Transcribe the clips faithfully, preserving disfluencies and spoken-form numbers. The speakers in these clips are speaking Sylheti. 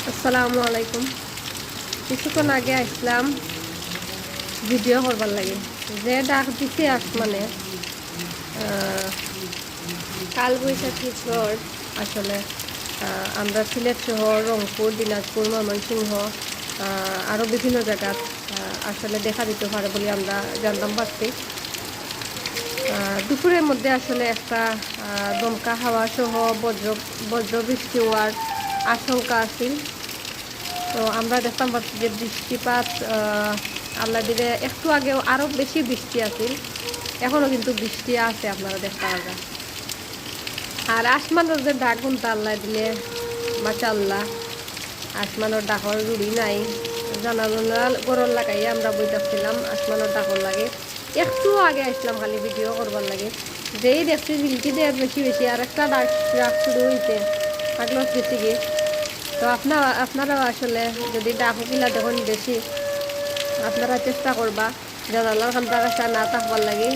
আসসালামু আলাইকুম। কিছুক্ষণ আগে আসলাম ভিডিও করবার লাগি, যে ডাক দিছে আসমানে। আহ, কালবৈশাখী ঝড় আসলে, আহ, আমরা সিলেট শহর, রংপুর, দিনাজপুর, ময়মনসিংহ, আহ, আরও বিভিন্ন জায়গাত, আহ, আসলে দেখা দিতে পারে বলে আমরা জানতাম পারছি। আহ, দুপুরের মধ্যে আসলে একটা, আহ, দমকা হাওয়া সহ বজ্র, বজ্র বৃষ্টি হওয়ার আশঙ্কা আছিল। তো আমরা দেখতাম পাচ্ছি যে বৃষ্টিপাত, আহ, আল্লাহ দিলে একটু আগেও আরও বেশি বৃষ্টি আছিল, এখনও কিন্তু বৃষ্টি আছে, আপনারা দেখতে পারবেন। আর আসমানর যে ডাক হুনতা আল্লাহ দিলে, মাশাআল্লাহ, আসমানর ডাকর জুড়ি নাই। জানালা গরর লাগাইয়া আমরা বই থাকছিলাম, আসমানর ডাকর লাগি। একটু আগে আসলাম খালি ভিডিও করবার লাগি, যেই দেখছি ঝিলকি দেয় বেশি বেশি, আর একটা ডাক, ডাক শুরু হইতে পাগলত গেছি গি। তো আপনারা, আপনারাও আসলে যদি ডাক উকিলা দেখুন বেশি, আপনারা চেষ্টা করবা জানালার কান্দার কাছে না থাকবার লাগি।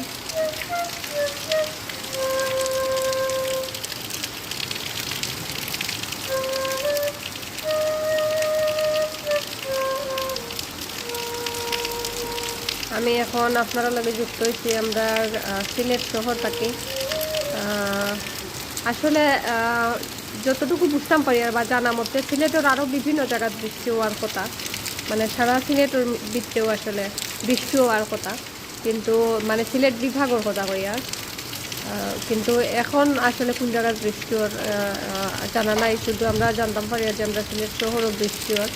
আমি এখন আপনারা লগে যুক্ত হইছি আমরা, আহ, সিলেট শহর থাকি। আহ, আসলে, আহ, যতটুকু বুঝতাম পারি আর বা জানা মতে সিলেটর আরও বিভিন্ন জায়গাত বৃষ্টি হওয়ার কথা, মানে সারা সিলেটর ভিতরেও আসলে বৃষ্টি হওয়ার কথা। কিন্তু মানে সিলেট বিভাগর কথা কইয়ার। আহ, কিন্তু এখন আসলে কোন জায়গার বৃষ্টি হওয়ার, আহ, আহ, জানা নাই, শুধু আমরা জানতাম পারি যে আমরা সিলেট শহরও বৃষ্টি হওয়ার।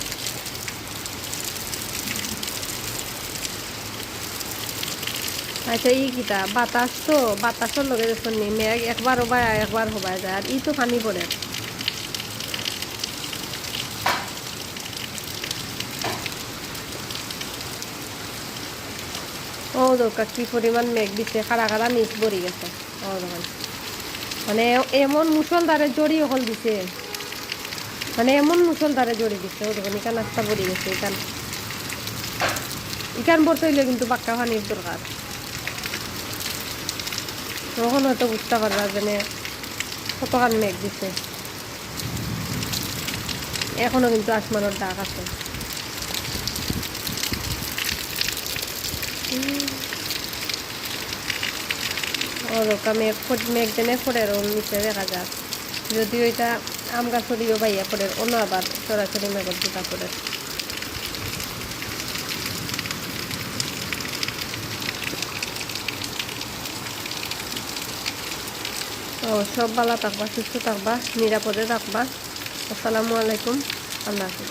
আচ্ছা, ই কিতা বাতাস, তো বাতাসর লগে দেখুন নি মেঘ একবার হবায় একবার হবায় যায়, আর ই তো পানি পড়ে। ও দরকার কি পরিমাণ মেঘ দিছে, খাড়া খাড়া নিচ ভরি গেছে। ও দেখুন, মানে এমন মুষলধারে জড়ি অকল দিছে, মানে এমন মুষলধারে জড়ি দিছে। ও দেখুন, ইখান রাস্তা ভরি গেছে, ইখান, ইখান ভরতে হইলে কিন্তু বাক্কা পানির দরকার। তখন হয়তো বুঝতে পারবা যে কতখান মেঘ দিছে। এখনো কিন্তু আসমানর ডাক আছে। ও দরকার মেঘ ফট-, মেঘ যেনে ফড়ের ওর নিচে দেখা যার। যদিও ইটা আম গাছর ইয়ে বাইয়া ফড়ের, অন্য আবার সরাসরি মেঘর দুটা ফড়ের। তো সব ভালা থাকবা, সুস্থ থাকবা, নিরাপদে থাকবা। আসসালামু আলাইকুম, আল্লাহ হাফিজ।